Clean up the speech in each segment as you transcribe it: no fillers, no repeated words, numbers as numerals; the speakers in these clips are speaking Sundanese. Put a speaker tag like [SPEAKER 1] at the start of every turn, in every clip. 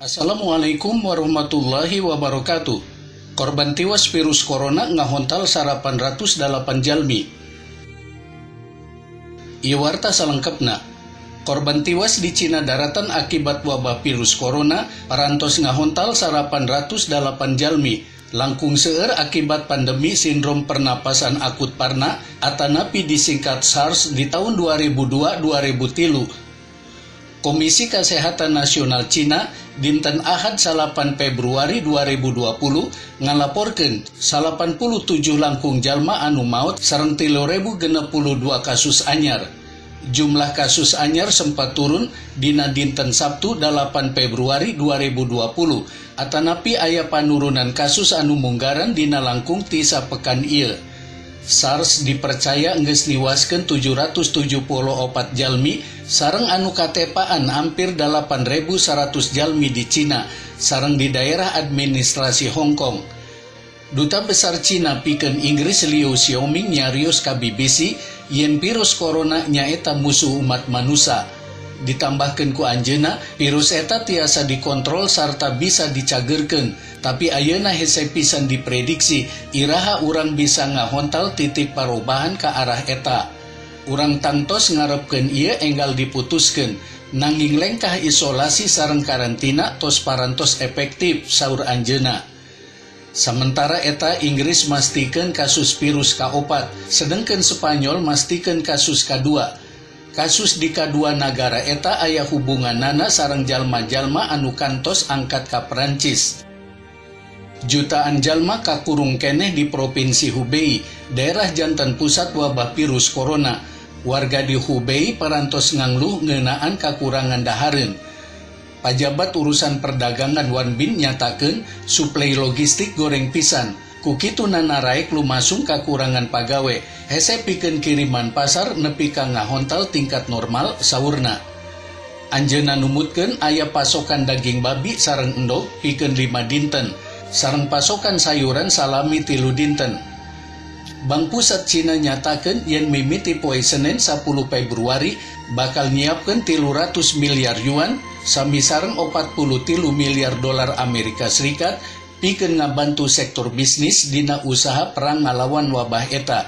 [SPEAKER 1] Assalamualaikum warahmatullahi wabarakatuh. Korban tiwas virus corona ngahontal 808 jalmi. Ieu warta salengkepna. Korban tiwas di Cina daratan akibat wabah virus corona parantos ngahontal 808 jalmi. Langkung seueur akibat pandemi sindrom pernapasan akut parna atanapi disingkat SARS di tahun 2002-2003. Komisi Kesehatan Nasional Cina dinten Ahad 8 Februari 2020 ngalaporkeun 87 langkung jalma anu maot sareng 3.062 kasus anyar. Jumlah kasus anyar sempat turun dina dinten Sabtu 8 Februari 2020 atanapi aya panurunan kasus anu munggaran dina langkung ti sapekan ieu. SARS dipercaya geus niwaskeun 774 jalmi sareng anu katepaan hampir 8.100 jalmi di Cina sareng di daerah administrasi Hong Kong. Duta Besar Cina pikeun Inggris Liu Xiaoming nyarios ka BBC yen virus corona nyaeta musuh umat manusia. Ditambahkeun ku anjeunna, virus eta tiasa dikontrol sarta bisa dicagerkeun, tapi ayeuna hese pisan diprediksi iraha urang bisa ngahontal titik parobahan ka arah eta. Urang tangtos ngarepkeun ieu enggal diputuskeun, nanging lengkah isolasi sareng karantina tos parantos efektif saur anjeunna. Sementara eta Inggris mastikeun kasus virus ka-4, sedengkeun Spanyol mastikeun kasus ka-2. Kasus di kadua nagara eta aya hubunganana sareng jalma-jalma anu kantos angkat ka Perancis. Jutaan jalma kakurung keneh di Provinsi Hubei, daerah jantan pusat wabah virus corona. Warga di Hubei parantos ngangluh ngeunaan kakurangan dahareun. Pajabat urusan perdagangan Wan Bin nyatakeun suplai logistik goreng pisan. Ku kitu naraek lumasung kakurangan pagawe. Hese pikeun kiriman pasar nepi ka ngahontal tingkat normal saurna. Anjeunna numutkeun aya pasokan daging babi sareng endog pikeun 5 dinten, sareng pasokan sayuran salami 3 dinten. Bank Pusat Cina nyatakeun yen mimiti poe Senin 10 Februari bakal nyiapkeun 300 miliar yuan sami sareng 43 miliar dolar Amerika Serikat pikeun ngabantu sektor bisnis dina usaha perang ngalawan wabah eta.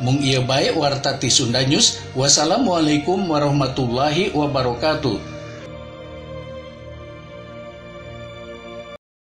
[SPEAKER 1] Mung ieu bae warta ti Sunda News. Wassalamualaikum warahmatullahi wabarakatuh.